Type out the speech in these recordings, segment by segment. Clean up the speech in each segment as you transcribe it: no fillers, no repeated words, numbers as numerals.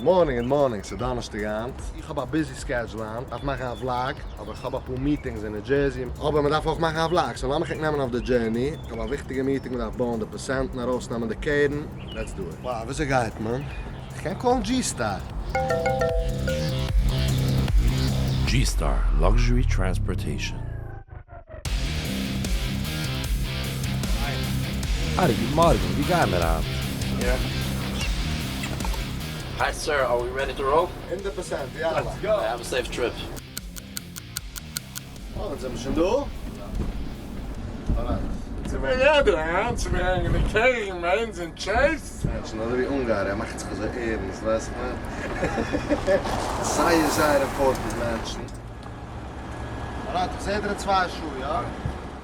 Morning good morning, ס'איז דאנערשטאג היינט, איך האב א busy schedule היינט, דארף מאכן א vlog, אבער איך האב אפאר meetings אין ניו דזשערסי, אבער מ'דארף אויך מאכן א vlog, so לאמיך ענק נעמען אויף די journey, איך האב א וויכטיגע meeting, מ'דארף בויען די פערסענטן, ארויסנעמען די קרן, let's do it. Wow, וויאזוי גייט מען? איך קען call ן G-Star. G-Star Luxury Transportation. ארי, גוט מארגן, ווי גייען מיר היינט? Hi sir, are we ready to roll? 100%, יאללה. Have a safe trip. אה, אונז זעמיר שוין דא? Alright. צו מיר יעדער אריינצוברענגען די קרן ביי אונז אין Chase. מענטשן אזוי ווי אונגאר, ער מאכט זיך אזוי ערנסט, ווייסט איך מיין? זייער זייער important מענטשן. Alright, איך זעה דיר אין צוויי שעה, יא?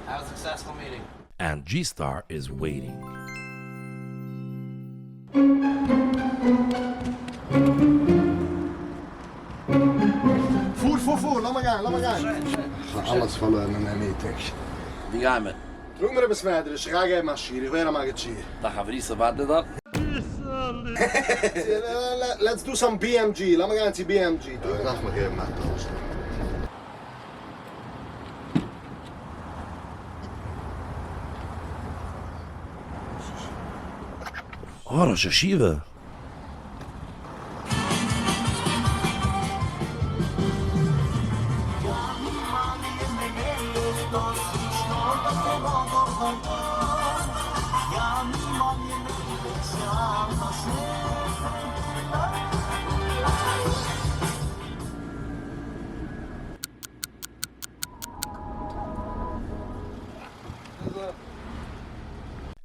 Have a successful meeting. And G-Star is waiting. פאר פאר פאר, לאמיר גיין, לאמיר גיין. איך האב אלעס פארלוירן אין דעם meeting. ווי גייען מיר? טראג מיר עפעס מדרש, איך גיי געבן א שיעור, איך ווער א מגיד שיעור. דיין חברותא ווארט דיר דארט? Let's do some BMG, לאמיר גיין צו BMG. איך דארף מיך געבן א טויש. אה, ראש ישיבה!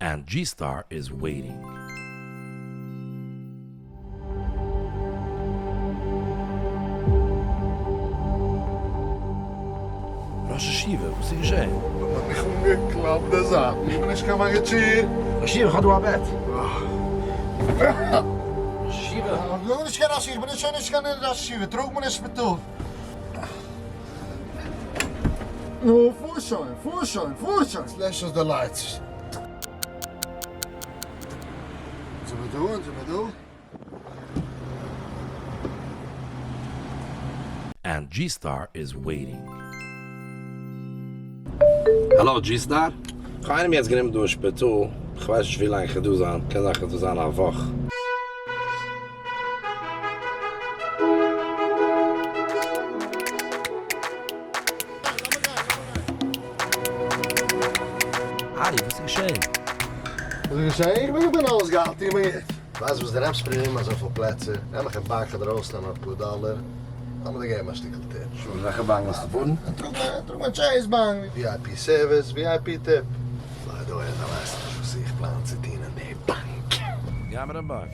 And G-Star is waiting. ראש ישיבה, וואס איז געשען? מען האט מיך אנגעקלאפט די זייטן, איך בין נישט קיין מגיד שיעור. ראש ישיבה, איך האב דא א בעט. ראש ישיבה. איך בין נישט קיין ראש ישיבה, איך בין שוין נישט קיין ראש ישיבה, טראג מיר אין שפיטאל. נו, פאר שוין, פאר שוין, פאר שוין. לעש אויס די lights. זעמיר דא? אונז זעמיר דא? And G-Star is waiting. Hello G-Star? כ'האב איינעם יעצט גענומען דא אין שפיטאל, כ'ווייס נישט ווי לאנג כ'וועל דא זיין, קען זיין כ'וועל דא זיין א וואך. ארי, וואס איז געשען? וואס איז געשען? איך בין געווען אויסגעהאלטן, איך בין גוט. ווייסט וואס, דו נעמסט פון אים אזויפיל פלעצער, נעם איך אין באנק אדער ארויסנעמען אפאר דאלער, לאמיר דיר געבן א שטיקל tip. שוין, וועלכע באנק ווילסטו פארן? טראג מיין Chase באנק. VIP service, VIP tip. פליי דא אהין, דו ווייסט נישט וואס איך פלאן צו טון אין די באנק. גיי מיר אין באנק.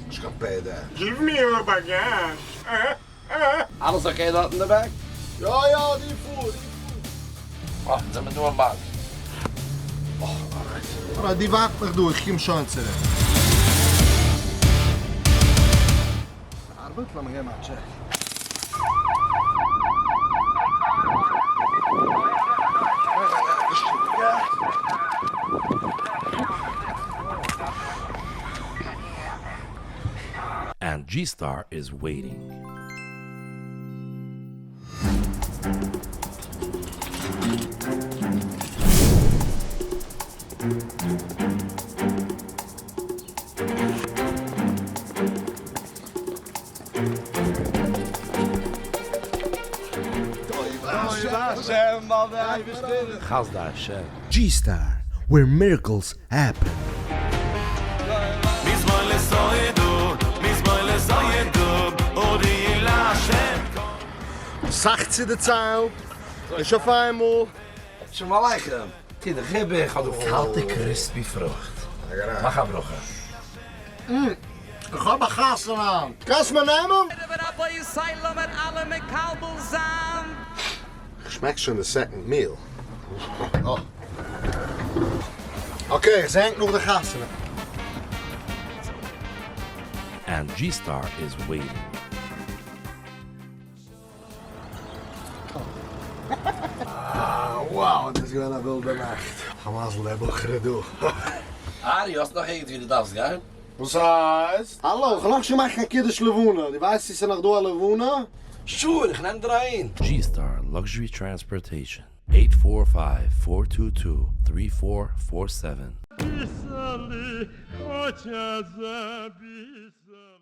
נישט קיין פעדער. Give me your באגאזש. אלעס okay דארט אין די back? יא יא, די פאר, די פאר. אה, זעמיר דא אין באנק. אה, alright. Alright, די ווארט מיך דא, איך קום שוין צוריק. ארבעט? לאמיר געבן א check. And G-Star is waiting. חסדי השם. G-Star, where miracles happen. סאך צו דערציילן, נישט אויף איינמאל. שלום עליכם! טו דיך איבער, איך האב דא קאלטע crispy פרוכט. מאך א ברכה. איך האב א חתונה היינט, קענסט מיר נעמען? כ'שמעק שוין די second meal. Okay, איך זעה ענק נאך די חתונה. And G-Star is waiting. Wow, דאס איז געווען א ווילדע נאכט. א מזל דער בחור איז דא. ארי, האסט נאך ערגעץ ווי דו דארפסט גיין? וואס הייסט? האלא, איך האב נאכנישט געמאכט קיין קידוש לבנה. דו ווייסט צו ס'איז נאך דא א לבנה? Sure, איך נעם דיר אהין. G-Star Luxury Transportation, 845 422 3447. ביסעלע, כאטש אזא ביסעלע.